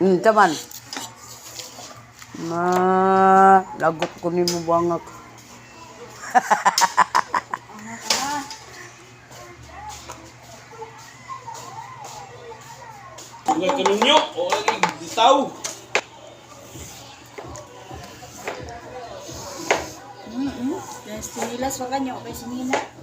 Taman. Ma, lagot ko nimo bangak. Nga kaninyo, o lagi bitaw. Yes, sinilas pa kanyo kay sinina.